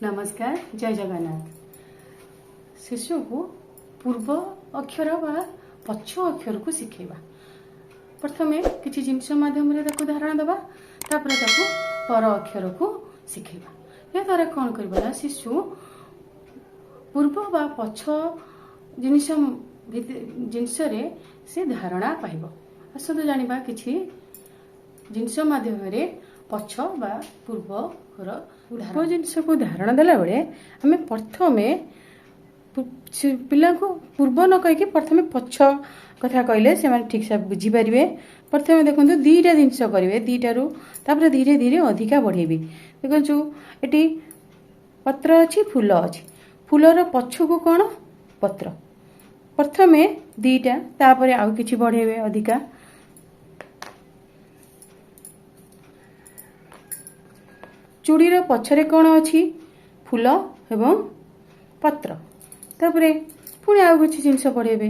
ନମସ୍କାର, ଜୟ ଜଗନ୍ନାଥ। ଶିଶୁକୁ ପୂର୍ବ ଅକ୍ଷର ବା ପଛ ଅକ୍ଷରକୁ ଶିଖେଇବା। ପ୍ରଥମେ କିଛି ଜିନିଷ ମାଧ୍ୟମରେ ତାକୁ ଧାରଣା ଦେବା, ତାପରେ ତାକୁ ପର ଅକ୍ଷରକୁ ଶିଖେଇବା। ଏହାଦ୍ୱାରା କ'ଣ କରିବା ନା ଶିଶୁ ପୂର୍ବ ବା ପଛ ଜିନିଷରେ ସେ ଧାରଣା ପାଇବ। ଆସନ୍ତୁ ଜାଣିବା କିଛି ଜିନିଷ ମାଧ୍ୟମରେ ପଛ ବା ପୂର୍ବର ପୂର୍ବ ଜିନିଷକୁ ଧାରଣା ଦେଲାବେଳେ ଆମେ ପ୍ରଥମେ ପିଲାଙ୍କୁ ପୂର୍ବ ନ କହିକି ପ୍ରଥମେ ପଛ କଥା କହିଲେ ସେମାନେ ଠିକ୍ସେ ବୁଝିପାରିବେ। ପ୍ରଥମେ ଦେଖନ୍ତୁ, ଦୁଇଟା ଜିନିଷ କରିବେ, ଦୁଇଟାରୁ ତାପରେ ଧୀରେ ଧୀରେ ଅଧିକା ବଢ଼େଇବେ। ଦେଖନ୍ତୁ, ଏଠି ପତ୍ର ଅଛି, ଫୁଲ ଅଛି। ଫୁଲର ପଛକୁ କ'ଣ? ପତ୍ର। ପ୍ରଥମେ ଦୁଇଟା, ତାପରେ ଆଉ କିଛି ବଢ଼େଇବେ ଅଧିକା। ଚୁଡ଼ିର ପଛରେ କ'ଣ ଅଛି? ଫୁଲ ଏବଂ ପତ୍ର। ତାପରେ ପୁଣି ଆଉ କିଛି ଜିନିଷ ବଢ଼େଇବେ।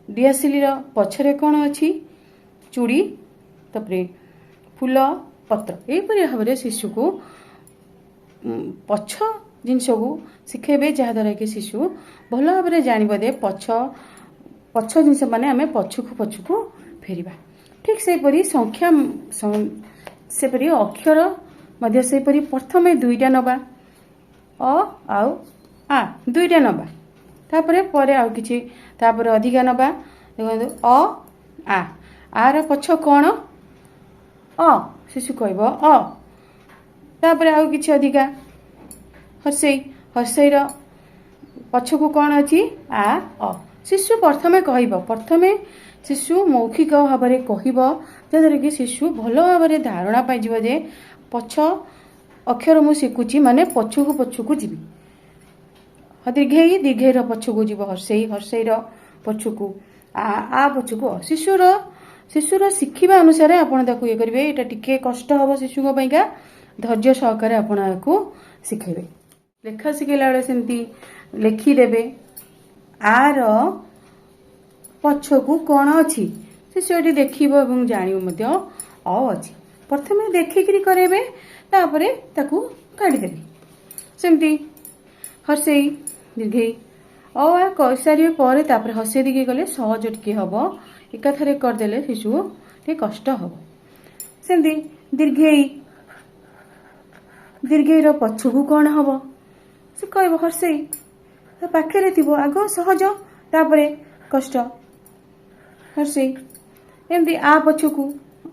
ଦିଆସିଲିର ପଛରେ କ'ଣ ଅଛି? ଚୁଡ଼ି, ତାପରେ ଫୁଲ, ପତ୍ର। ଏହିପରି ଭାବରେ ଶିଶୁକୁ ପଛ ଜିନିଷକୁ ଶିଖେଇବେ, ଯାହାଦ୍ୱାରା କି ଶିଶୁ ଭଲ ଭାବରେ ଜାଣିବ ଯେ ପଛ ଜିନିଷ ମାନେ ଆମେ ପଛକୁ ପଛକୁ ଫେରିବା। ଠିକ୍ ସେହିପରି ସଂଖ୍ୟା, ସେପରି ଅକ୍ଷର ମଧ୍ୟ ସେହିପରି। ପ୍ରଥମେ ଦୁଇଟା ନେବା, ଅ ଆଉ ଆ ଦୁଇଟା ନେବା, ତାପରେ ପରେ ଆଉ କିଛି, ତାପରେ ଅଧିକା ନେବା। ଦେଖନ୍ତୁ, ଅ ଆ, ଆର ପଛ କ'ଣ? ଅ। ଶିଶୁ କହିବ ଅ। ତାପରେ ଆଉ କିଛି ଅଧିକା, ହର୍ଷେଇ। ହର୍ଷେଇର ପଛକୁ କ'ଣ ଅଛି? ଆ, ଅ। ଶିଶୁ ପ୍ରଥମେ କହିବ, ପ୍ରଥମେ ଶିଶୁ ମୌଖିକ ଭାବରେ କହିବ, ଯାହାଦ୍ୱାରା କି ଶିଶୁ ଭଲ ଭାବରେ ଧାରଣା ପାଇଯିବ ଯେ ପଛ ଅକ୍ଷର ମୁଁ ଶିଖୁଛି ମାନେ ପଛକୁ ପଛକୁ ଯିବି। ଦୀର୍ଘେଇ, ଦୀର୍ଘେଇର ପଛକୁ ଯିବ ହର୍ଷେଇ, ହର୍ଷେଇର ପଛକୁ ଆ, ଆ ପଛକୁ ଅ। ଶିଶୁର ଶିଖିବା ଅନୁସାରେ ଆପଣ ତାକୁ ଇଏ କରିବେ। ଏଇଟା ଟିକେ କଷ୍ଟ ହେବ ଶିଶୁଙ୍କ ପାଇଁକା, ଧୈର୍ଯ୍ୟ ସହକାରେ ଆପଣ ଏହାକୁ ଶିଖେଇବେ। ଲେଖା ଶିଖେଇଲା ବେଳେ ସେମିତି ଲେଖିଦେବେ, ଆର ପଛକୁ କ'ଣ ଅଛି? ଶିଶୁ ଏଠି ଦେଖିବ ଏବଂ ଜାଣିବ ମଧ୍ୟ ଅ ଅଛି। ପ୍ରଥମେ ଦେଖିକିରି କରେଇବେ, ତାପରେ ତାକୁ କାଢ଼ିଦେବେ। ସେମିତି ହର୍ଷେଇ, ଦୀର୍ଘେଇ, ଅ ଆ କହିସାରିବା ପରେ ତାପରେ ହର୍ଷେଇ ଦୀର୍ଘେଇ କଲେ ସହଜ ଟିକେ ହବ, ଏକାଥରେ କରିଦେଲେ ଶିଶୁ ଟିକେ କଷ୍ଟ ହବ। ସେମିତି ଦୀର୍ଘେଇ, ଦୀର୍ଘେଇର ପଛକୁ କ'ଣ ହବ? ସେ କହିବ ହର୍ଷେଇ, ତା ପାଖରେ ଥିବ। ଆଗ ସହଜ, ତାପରେ କଷ୍ଟ, ହର୍ଷେଇ। ଏମିତି ଆ ପଛକୁ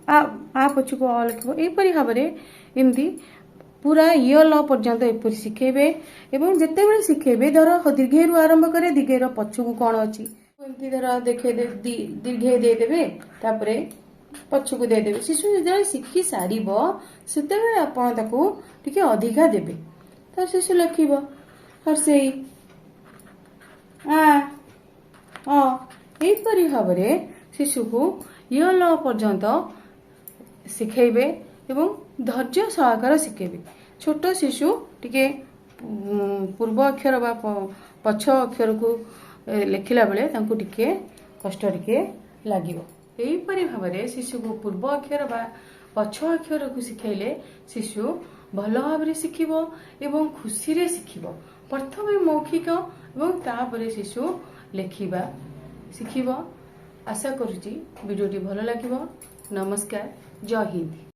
ଆ, ଆ ପଛକୁ ଅ ଲେଖିବ। ଏହିପରି ଭାବରେ ଏମିତି ପୁରା ଇୟ ଲ ପର୍ଯ୍ୟନ୍ତ ଏପରି ଶିଖେଇବେ। ଏବଂ ଯେତେବେଳେ ଶିଖେଇବେ, ଧର ଦୀର୍ଘେଇରୁ ଆରମ୍ଭ କରେ, ଦୀର୍ଘେଇର ପଛକୁ କ'ଣ ଅଛି ଏମିତି ଧର ଦେଖେଇ ଦୀର୍ଘେଇ ଦେଇଦେବେ, ତାପରେ ପଛକୁ ଦେଇଦେବେ। ଶିଶୁ ଯେତେବେଳେ ଶିଖି ସାରିବ, ସେତେବେଳେ ଆପଣ ତାକୁ ଟିକେ ଅଧିକା ଦେବେ। ତ ଶିଶୁ ଲେଖିବ ହର୍ଷେଇ, ଆ, ଅ। ଏହିପରି ଭାବରେ ଶିଶୁକୁ ଇୟ ଲ ପର୍ଯ୍ୟନ୍ତ ଶିଖେଇବେ ଏବଂ ଧୈର୍ଯ୍ୟ ସହକାରେ ଶିଖେଇବେ। ଛୋଟ ଶିଶୁ ଟିକେ ପୂର୍ବ ଅକ୍ଷର ବା ପଛ ଅକ୍ଷରକୁ ଲେଖିଲା ବେଳେ ତାଙ୍କୁ ଟିକେ କଷ୍ଟ ଟିକେ ଲାଗିବ। ଏହିପରି ଭାବରେ ଶିଶୁକୁ ପୂର୍ବ ଅକ୍ଷର ବା ପଛ ଅକ୍ଷରକୁ ଶିଖେଇଲେ ଶିଶୁ ଭଲ ଭାବରେ ଶିଖିବ ଏବଂ ଖୁସିରେ ଶିଖିବ। ପ୍ରଥମେ ମୌଖିକ ଏବଂ ତାପରେ ଶିଶୁ ଲେଖିବା ଶିଖିବ। ଆଶା କରୁଛି ଭିଡ଼ିଓଟି ଭଲ ଲାଗିବ। ନମସ୍କାର, ଜୟ ହିନ୍ଦ।